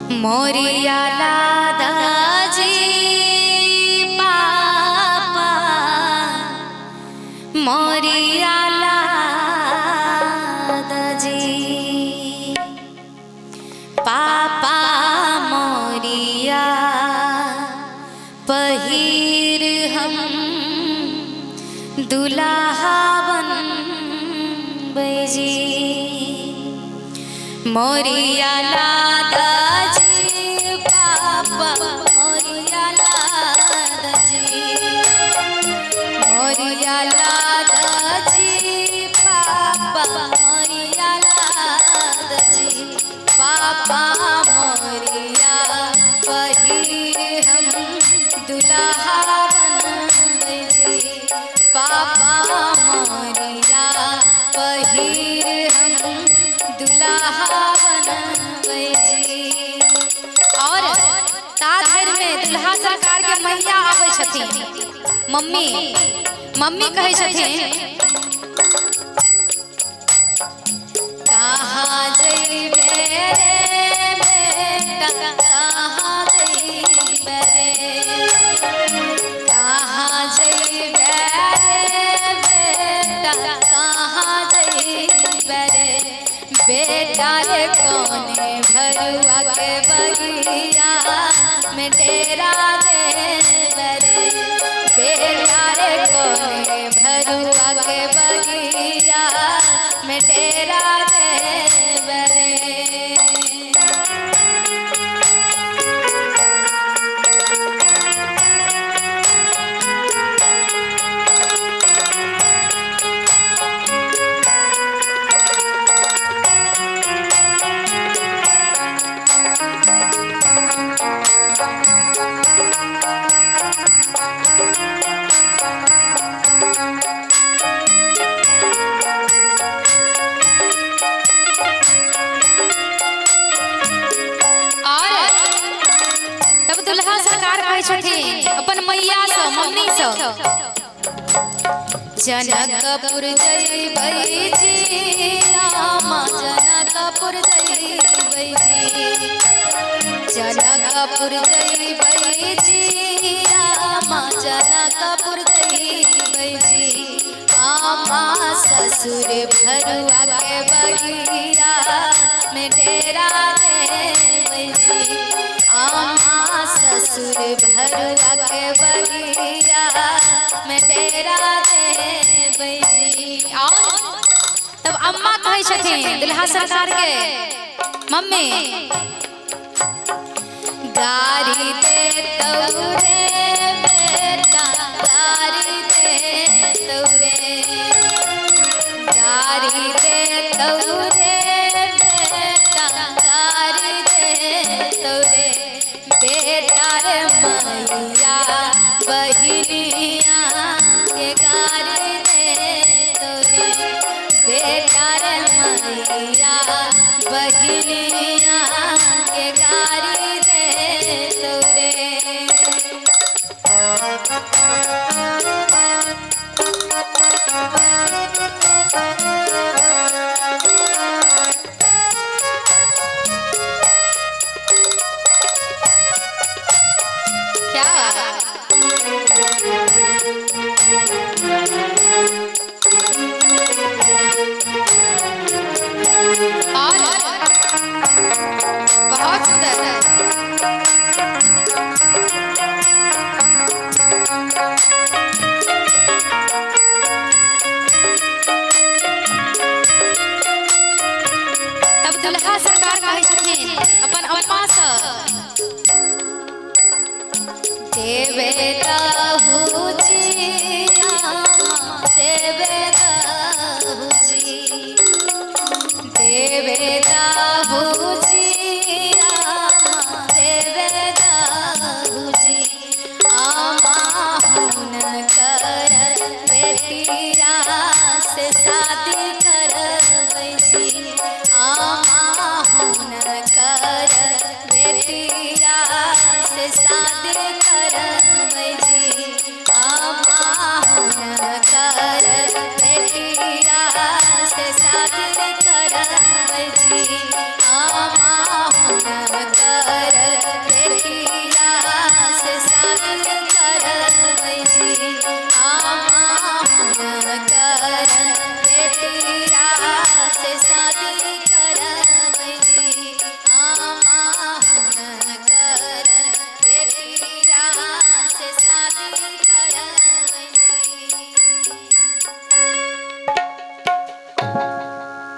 मोरिया दादाजी पापा मोरिया दादाजी पापा मोरिया पहिर हम दुल्हा बनबै जी। मोरिया दादाजी पापा मोरिया दादाजी मोरिया दादाजी पापा मोरिया दादाजी पापा मोरिया पहिर हम दुल्हा बनबै जी। पापा मोरिया पहिर हम दुल्हा बनबै जी। और ता धरि में दुल्हा सरकार के मैया आबै छथिन, मम्मी मम्मी कहै छथिन कहाँ जइबे रे बेटा कहाँ जइबे रे कहाँ जइबे रे बेटा कहाँ जइबे रे बेटा रे कोने भरुआ के बगिया में डेरा देबे रे बेटा रे कोने भरुआ के बगिया में डेरा देबे रे। और तब दुल्हा सरकार कहै छथिन अपन मैया सँ मम्मी सँ जनकपुर जइबै जी रामा जनकपुर जइबै जी जनकपुर जइबै जी रामा जनकपुर जइबै जी आमा ससुर भरुआ के बगिया में डेरा देबै जी। आमा ससुर भरुआ के बगिया में डेरा देबै जी। और तब अम्मा कहै छथिन दुल्हा सरकार के मम्मी गारी दे तौरे बेटा गारी दे तौरे गारी दे तौरे बेटा गारी दे तौरे बेटा रे मैया बहिनिया के गारी दे तौरे बेटा रे मैया बहिनिया के गारी दे तौरे। क्या और बहुत सुंदर। तब दुल्हा सरकार कहै छथिन अपन अम्मा सँ देवे दाहू जी आमा देवे दाहू जी देवे दाहू जी आमा देवे दाहू जी आमा हुनकर बेटिया से शादी करबै जी। आमा हुनकर बेटिया से शादी करबै जी। आमा हुनकर बेटिया से शादी करबै जी। आमा हुनकर